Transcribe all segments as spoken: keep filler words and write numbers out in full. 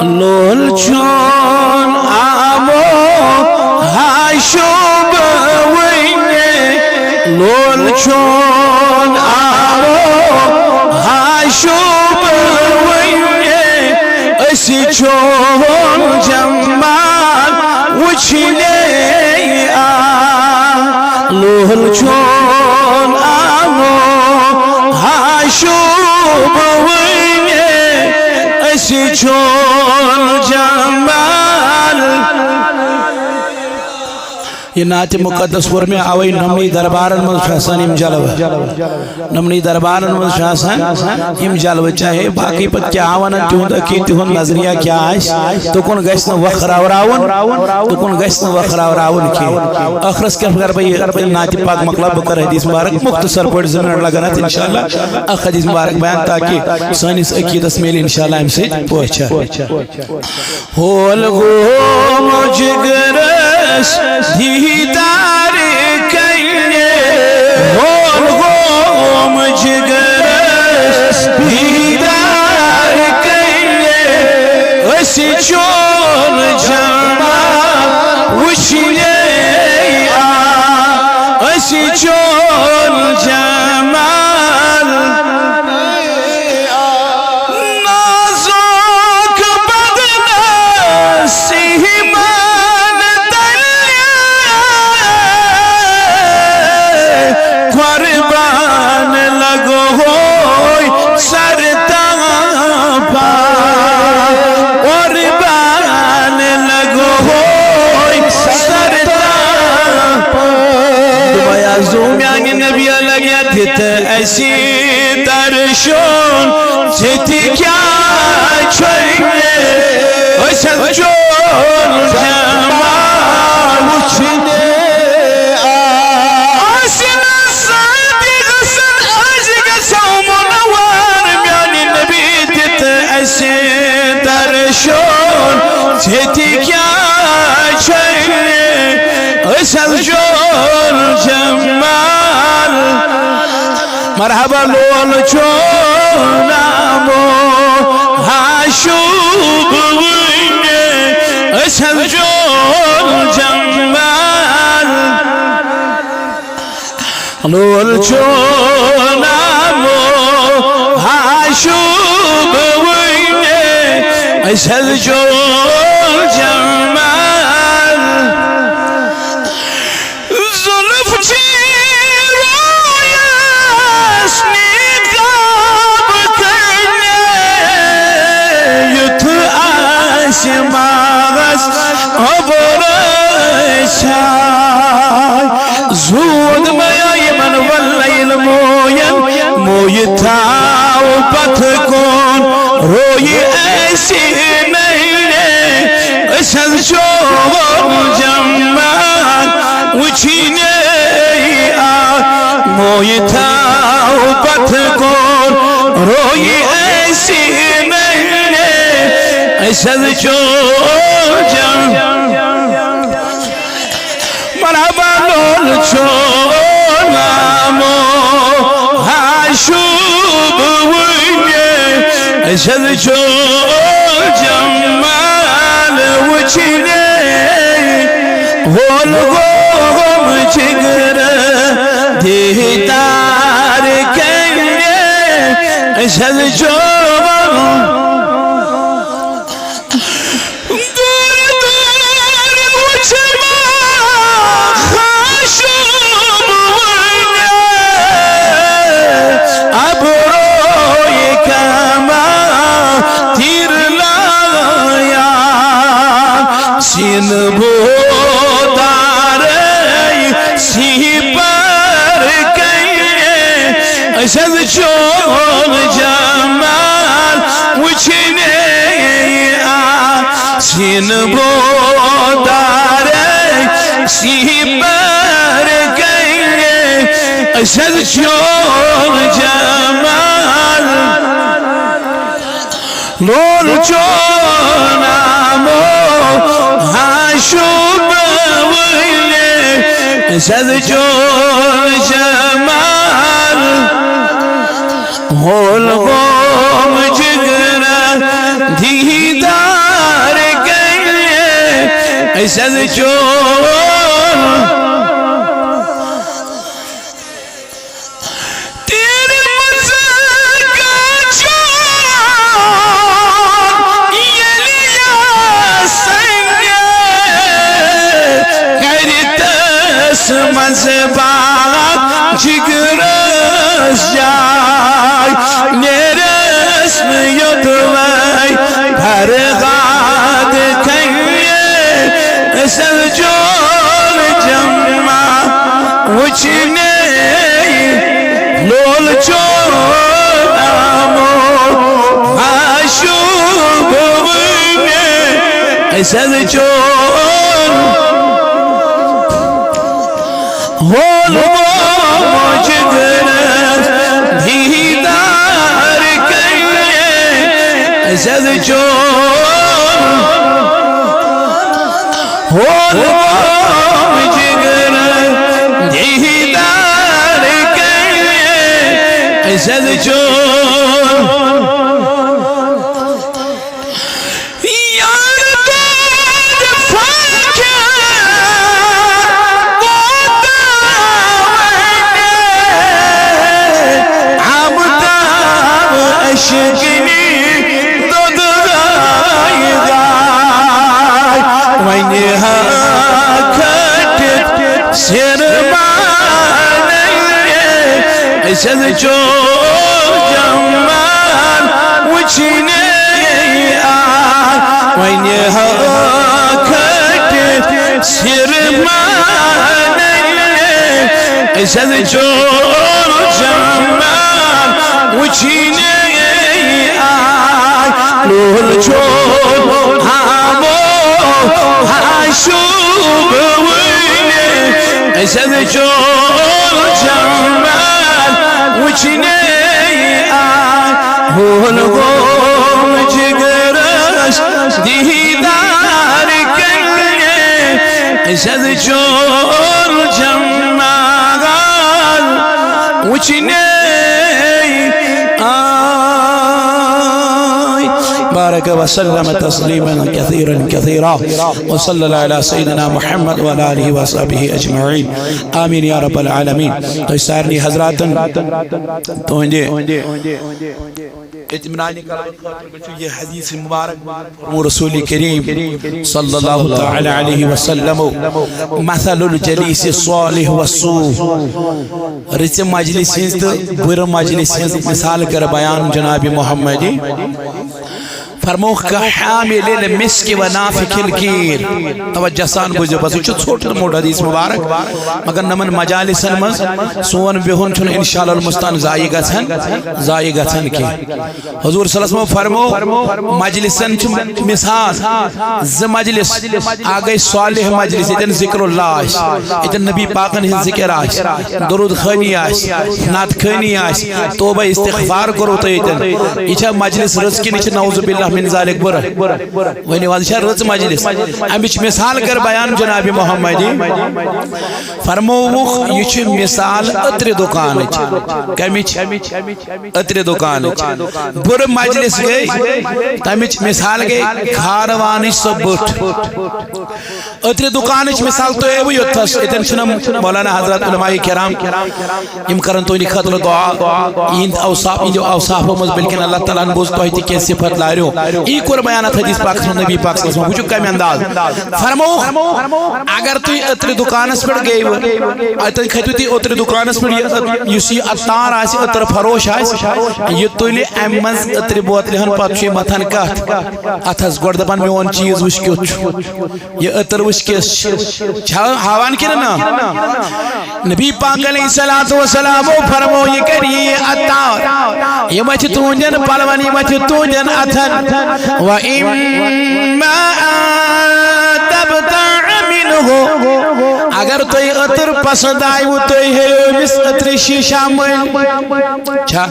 لول چون آمو ہاشو بوٕنہِ، لول چون آمو ہاشو بوٕنہِ، أسۍ چون جمال وٕچھنہِ آ۔ لول چون آمو ہاشو بوٕنہِ، أسۍ چون جمال۔ یہ نعت مقدس پوٚر مےٚ اوے نمنی دربارن منٛز چھُ آسان یِم جلوٕ۔ نمنی دربارن منٛز چھُ آسان یِم جلوٕ، چاہے باقٕے پتہٕ کیٛاہ ونان، تِہُنٛد عقیٖدٕ، تِہُنٛد نظریہ کیٛاہ آسہِ، تُکُن گژھِ نہٕ وۄکھراوراوُن، تُکُن گژھِ نہٕ وۄکھراوراوُن کینٛہہ۔ ٲخرس کیٛاہ کرٕ بہٕ یہِ نعت پاک مۄکلاو، بہٕ کرٕ حدیث مبارک مختصر پٲٹھۍ، زٕ منٹ لگن اتھ انشاءاللہ اکھ حدیث مبارک بیان، تاکہ سٲنِس عقیٖدس میلہِ انشاءاللہ امہِ سۭتۍ پوچھر۔ ہول گوم جگرس دیدار کنہِ، ہول گوم جگرس دیدار کنہِ، أسۍ چون جمال وٕچھنہِ آ، أسۍ چون جمال۔ نازُک بدنس ہیمان تلہِ، قربان لگوے سر تاپا، قربان لگوے سر تاپا۔ دوٚپمَے، آ زوٗ میانہِ نبی لگیا دِتھ اَسہِ درشُن، ژےٚ تہِ کیٛاہ چھُے مےٚ؟ أسۍ حظ چون جمال وٕچھنہِ آ۔ أسۍ نہ سۭتۍ گژھن، أسۍ گژھو منور میانہِ نبی دِتھ اَسہِ درشُن، ژےٚ تہِ کیٛاہ چھُے مےٚ؟ أسۍ حظ چون جمال۔ مرحبا لول چون آمو ہاشو بوٕنہِ، أسۍ حظ چون جمال۔ لول چون آمو ہاشو بوٕنہِ، أسۍ حظ چون جمال۔ زُلف چھی رویس نقاب کنہِ، یُتھ آسہِ ماغس اوٚبرٕ چھاے۔ زود میا یمن واللیل موین، مویہِ تھاو پتھ کُن رویہِ اَسہِ نینہِ، أسۍ حظ چون جمال وٕچھنہِ آ۔ مویہِ تھاو پتھ کُن رویہِ اَسہِ نینہِ، أسۍ حظ چون جمال۔ مرحبا لول چون آمو ہاشو بوٕنہِ، أسۍ حظ چون جمال وٕچھنہِ۔ ہول گوم جگر دیدار کنہِ، أسۍ حظ چون دور دور وچھما خشم ونہ، ابروی کما تیر لایا، سین بو دارے سی پر کئے، أسۍ حظ چون جمال وچھنے آ، سین بو دارے سی پر کئے، أسۍ حظ چون جمال۔ لول چون آمو ہاشم ونہ، أسۍ حظ چون جمال۔ ہول گوم جگرا دیدار أسۍ حظ چون تیرِ منٛز کانٛہہ چون ییٚلہِ یَس سنگہِ کَرِ تَس منٛز باغ جگرس جاے، نیرس نہٕ یوٚدوَے فرہاد کھنہِ۔ أسۍ حظ چون جمع وٕچھنہِ، لول چون آمو آشوب وٕنہِ۔ أسۍ حظ چون ہول گوم جگرس دیدار کَرنہِ۔ أسۍ حظ چون ہول گوم جگرس دیدار کَرنہِ۔ أسۍ حظ چون یار دود فاقہ کوتاہ وَنہِ، آفتاب اشکنی دود گاے گاے۔ وَنہِ ہا کھٹِتھ سِر مانَے، أسۍ حظ چون جمال وٕچھنہِ آے۔ وَنہِ ہا کھٹِتھ سِر مانَے، أسۍ حظ چون جمال وٕچھنہِ آے۔ لول چون آمو آشوب وٕنہِ۔ أسۍ حظ چون جمال وٕچھنہِ آے۔ ہول گوم جگرس دیدار کَرنہِ۔ أسۍ حظ چون جمال وٕچھنہِ آے۔ بارك وسلم تسليما كثيرا كثيرا، وصلى الله على سيدنا محمد وعلى آله وصحبه أجمعين. آمين يا رب العالمين. تۄہہِ سارنٕے حضراتن تُہنٛدِ اطمینان قلبہٕ خٲطرٕ گژھِ یہِ حدیث مبارک فرموو رسول کریم صلی اللہ تعالی علیہ وسلم، مثل الجلیس الصالح والسوء۔ رٕژِ مجلس ہٕنٛز تہٕ بُرٕ مجلس ہٕنٛز مثال کٔر بیان جناب محمدی۔ فرمووُکھ، كحامل المسك ونافخ الكير۔ توجہ سان بوٗزِو، بس، یہِ چھُ ژھوٚٹ تہٕ موٚٹ حدیث مبارک، مگر نمن مجالسن منٛز سون بِہُن چھُنہٕ انشاءاللہ المستعان ضایع گژھان، ضایع گژھان کینٛہہ۔ حضور صلی اللہ علیہ وسلم فرمو، مجلسن چھُ مثال زٕ مجلس، اکھ گٔے صالح مجلس، ییٚتٮ۪ن ذکر اللہ آسہِ، ییٚتٮ۪ن نبی پاکن ہٕنٛز ذکر آسہِ، درود خٲنی آسہِ، نعت خٲنی آسہِ، توبہ استغفار کوٚروٕ تۄہہِ ییٚتٮ۪ن۔ یہِ چھا مجلس رٕژ کِنہٕ یہِ چھِ نعوذ باللہ من ذالک بُرٕ؟ ؤنِو حظ، یہِ چھا رٕژ مجلس؟ اَمِچ مثال کٔر بیان جناب محمدی۔ فرمووُکھ، یہِ چھِ مثال عطرِ دُکانٕچ۔ کَمِچ؟ عطرِ دُکانٕچ۔ بُرٕ مجلس گٔے، تَمِچ مثال گٔے کھارٕ وانٕچ سۄ بٔٹھ۔ عطرِ دُکانٕچ مثال تُہۍ ٲوٕ یوٚتتھس، ییٚتٮ۪ن چھِنہٕ مولانا حضرات علماء کرام یِم کرن تُہنٛدِ خٲطرٕ دُعا، یِہنٛدِ اوصاف، یِہنٛدِ اوصافو منٛز، بلکن اللہ تعالیٰ ہن بوٗز تۄہہِ تہِ کینٛہہ صفت لاریو۔ یی قربان اتھ حدیث پاکس منٛز، نبی پاکس منٛز، وٕچھِو کمہِ انداز۔ فرمووُکھ، اگر تُہۍ عطرِ دُکانس پٮ۪ٹھ گٔیوٕ، اتٮ۪ن کھٔتِو تُہۍ عطرِ دُکانس پٮ۪ٹھ، یہِ عط-، یُس یہِ عطار آسہِ، عطر فروش آسہِ، یہِ تُلہِ امہِ منٛز عطرِ بوتلہِ ہن، پتہٕ چھُ یہِ متھان کتھ؟ اتھس گۄڈٕ دپان، میون چیٖز وٕچھ کیُتھ چھُ۔ یہِ عطر وٕچھ کِژھ چھِ۔ چھا ہاوان کِنہٕ نہ؟ نبی پاک علیہ الصلوۃ والسلام فرمو، یہِ کَرِ یہِ عطار۔ یہِ مَتھِ تُہنٛدٮ۪ن پلون، یہِ مَتھِ تُہنٛدٮ۪ن اَتھن۔ وَإِمَّا أَن تَبْتَاعَ مِنْهُ۔ اگر تۄہہِ عطر پسند آیوٕ، تُہۍ ہیٚیِو أمِس عطرِ شیٖشہ مٔلۍ۔ چھا؟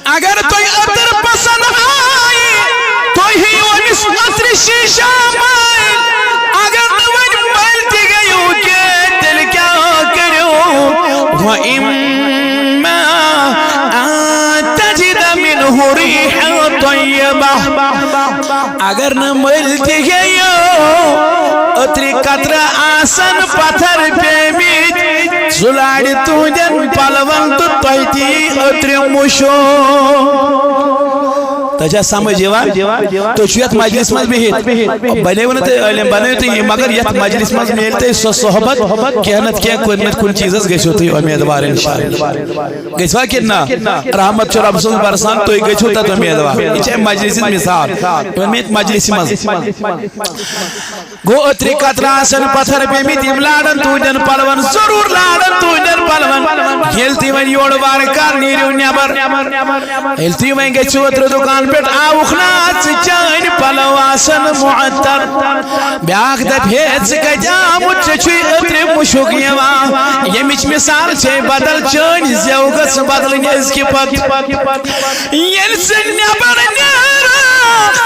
اگر تۄہہِ عطر پسند آیہِ، تُہۍ ہیٚیِو أمِس عطرِ شیٖشہ مٔلۍ۔ اگر نہٕ وۄنۍ مٔلۍ تہِ گٔیِو کینٛہہ، تیٚلہِ کیٛاہ کٔرِو؟ وَإِمَّا أَن تَجِدَ مِنْهُ رِيحًا طَيِّبَةً۔ اگر نہٕ مٔلۍ تہِ گٔیِو، أترِ قطرٕ آسن پتھر پیمٕتۍ، زُلارِ تُہنٛدٮ۪ن پلون تہٕ تۄہہِ تہِ یی أترِ مُشُک۔ تۄہہِ چھا سمجھ یِوان؟ تُہۍ چھِو یتھ مجلس منٛز بِہِتھ، بنیوٕ نہٕ تُہۍ عٲلِم، بنٲیِو تُہۍ یہِ، مگر یتھ مجلس منٛز میلہِ تۄہہِ سۄ صحبت، کینٛہہ نتہٕ کینٛہہ، کُنہِ نتہٕ کُنہِ چیٖزس گٔژھِو تُہۍ اُمیدوار انشاءاللہ۔ گٔژھوا کِنہٕ نہ؟ رحمت چھُ رب سُنٛد برسان، تُہۍ گٔژھِو تتھ اُمیدوار۔ یہِ چھِ امہِ مجلسٕچ مثال۔ یِمن مےٚ یتھ مجلسہِ منٛز گوٚو أترِ قطرٕ آسن پتھر پیمٕتۍ، یِم لارن تُہنٛدٮ۪ن پلون، ضروٗر لارن تُہنٛدٮ۪ن پلون۔ ییٚلہِ تُہۍ وۄنۍ یورٕ وارٕ کار نیٖرِو نٮ۪بر، ییٚلہِ تُہۍ وۄنۍ گٔژھِو أترِ دُکان پٮ۪ٹھ، آوُکھ نا ژٕ، چٲنۍ پلو آسن معطر۔ بیٛاکھ دپہِ، ہے، ژٕ کتہِ آمُت؟ ژےٚ چھُے أترِ مُشُک یِوان۔ ییٚمِچ مثال چھے بدل، چٲنۍ زٮ۪و گٔژھ بدلٕنۍ أزکہِ پتہٕ۔ ییٚلہِ ژٕ نٮ۪بر نیرکھ،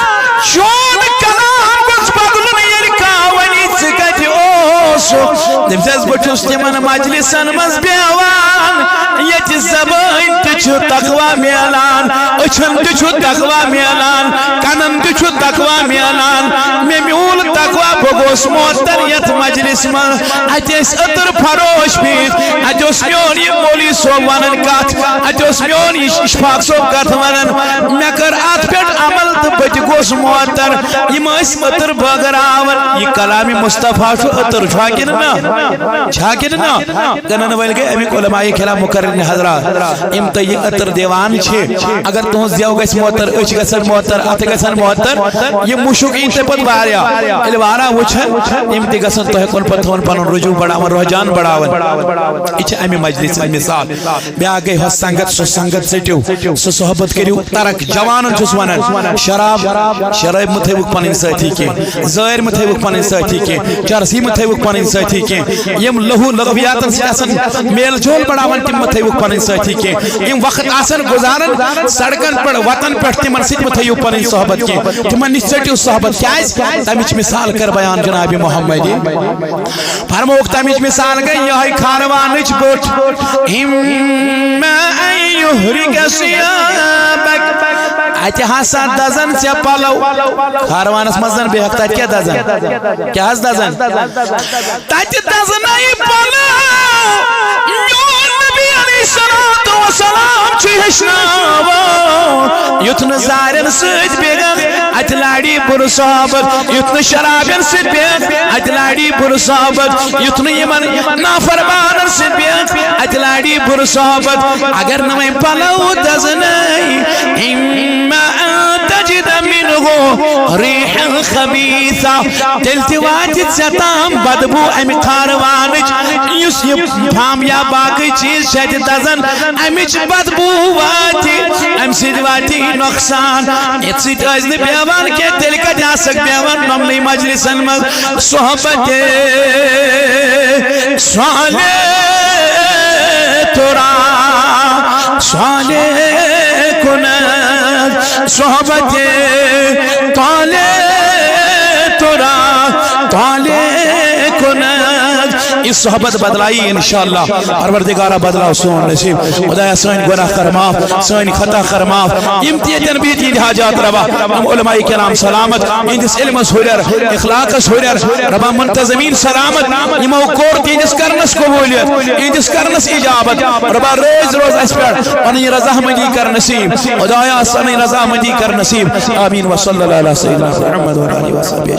چون کلام گوٚژھ بدلُن۔ ییٚلہِ کانٛہہ ونہِ، ژٕ کتہِ اوسُکھ؟ دٔپۍزٮ۪س، بہٕ چھُس تِمن مجلسن منٛز بیٚہوان، ییٚتہِ زبٲنۍ تہِ چھُ تقویٰ میلان، أچھن تہِ چھُ تقویٰ میلان، کنن تہِ چھُ تقویٰ میلان۔ مےٚ میوٗل تقویٰ، بہٕ گوس معطر یتھ مجلس منٛز۔ اتہِ ٲسۍ عطر فروش بِہِتھ، اتہِ اوس میون یہِ مولوی صٲب ونان کتھ، اتہِ اوس میون یہِ اشفاق صٲب کتھ ونان۔ مےٚ کٔر اتھ پٮ۪ٹھ عمل تہٕ بہٕ تہِ گوس معطر۔ یِم ٲسۍ عطر بٲگراوان۔ یہِ کلام مصطفیٰ چھُ عطر، چھا کِنہٕ نہ؟ چھا کِنہٕ نہ؟ کٕنن وٲلۍ گٔے امیِکۍ علماء کرام مقررین حضرات، یِم تۄہہِ یہِ عطر دِوان چھِ۔ اگر تُہنٛز زٮ۪و گژھِ معطر، أچھ گژھن معطر، اتھٕ گژھن معطر، یہِ مُشُک یی تۄہہِ پتہٕ واریاہ۔ ییٚلہِ واریاہ وٕچھن، یِم تہِ گژھن تۄہہِ کُن پتہٕ تھاوُن پنُن رجوع بڑاوُن، رجحان بڑاوُن۔ یہِ چھِ امہِ مجلسٕچ مثال۔ بیٛاکھ گٔے ہۄ سنگت، سۄ سنگت ژٔٹِو، سۄ صحبت کٔرِو ترک۔ جوانن چھُس ونان، شراب، شراب مہٕ تھٲیوُکھ پنٕنۍ سٲتھی کینٛہہ، زٲرۍ مہٕ تھٲیوُکھ پنٕنۍ سٲتھی کینٛہہ، چرسی مہٕ تھٲیوُکھ پنٕنۍ سٲتھی کینٛہہ۔ یِم لہو لغویاتن سۭتۍ آسان میل جول بڑاوان، تِم مہٕ تھٲیوُکھ پنٕنۍ سٲتھی کینٛہہ۔ یِم وقت آسان گُزاران سڑکن پٮ۪ٹھ، وتن پٮ۪ٹھ، تِمن سۭتۍ مہٕ تھٲیِو پنٕنۍ صحبت کینٛہہ، تِمن نِش ژٔٹِو صحبت۔ کیازِ؟ تمِچ مثال کٔر بیان جناب محمدی۔ فرمووُکھ، تمِچ مثال گٔے یِہوٚے کھاروانٕچ بٔٹھ۔ اما ان یحرق ثیابک۔ اتہِ ہسا دزن ژےٚ پلو۔ کھاروانس منٛز زن بیہکھ، تتہِ کیٛاہ دزن؟ کیٛاہ حظ دزن؟ تتہِ دزنٲیِو پلو۔ میون نبی علیہ الصلوۃ والسلام چھُ ہیٚچھناوان، یُتھ نہٕ زارٮ۪ن سۭتۍ بیہکھ، اتہِ لارِ بُرٕ صحبت، یُتھ نہٕ شرابٮ۪ن سۭتۍ بیہکھ، اتہِ لارِ بُرٕ صحبت، یُتھ نہٕ یِمن نافرمانن سۭتۍ بیہکھ، اتہِ لارِ بُرٕ صحبت۔ اگر نہٕ وۄنۍ پلو دزنٲے، اما ان تجد منه ریحا خبیثہ، تیٚلہِ تہِ واتہِ ژےٚ تام بدبو امہِ کھاروانٕچ، یُس یہِ پھمب یا باقٕے چیٖز چھِ اتہِ دزان، امِچ بدبو واتہِ، امہِ سۭتۍ واتہِ نۄقصان۔ یتھ سۭتۍ ٲسۍ نہٕ بیہوان کینٛہہ، تیٚلہِ کتہِ آسکھ بیہوان یِمنٕے مجلسن منٛز؟ صحبت صالح ترا صالح کند، صحبت طالح ترا طالح کند۔ یہ صحبت بدلائی انشاءاللہ۔ پروردگارا، بدلاو سون نصیب۔ خدایا، سٲنۍ گناہ کر معاف، سٲنۍ خطا کر معاف۔ یِم تہِ ییٚتٮ۪ن بِہِتھ، یِہِنٛدۍ حاجات روا، یِم علماء کرام سلامت، یِہنٛدِس علمس ہُرٮ۪ر، اخلاقس ہُرٮ۪ر، ربا منتظمین سلامت، یِمو کوٚر تِہنٛدِس کرنس قبوٗلیت، یِہنٛدِس کرنس اجابت۔ ربا رٲزۍ روز اسہِ پٮ۪ٹھ، پنٕنۍ رضامندی کر نصیب۔ خدایا، سٲنۍ رضامندی کر نصیب۔ آمین۔ وصلی اللہ علی سیدنا محمد وعلی آلہ وصحبہ۔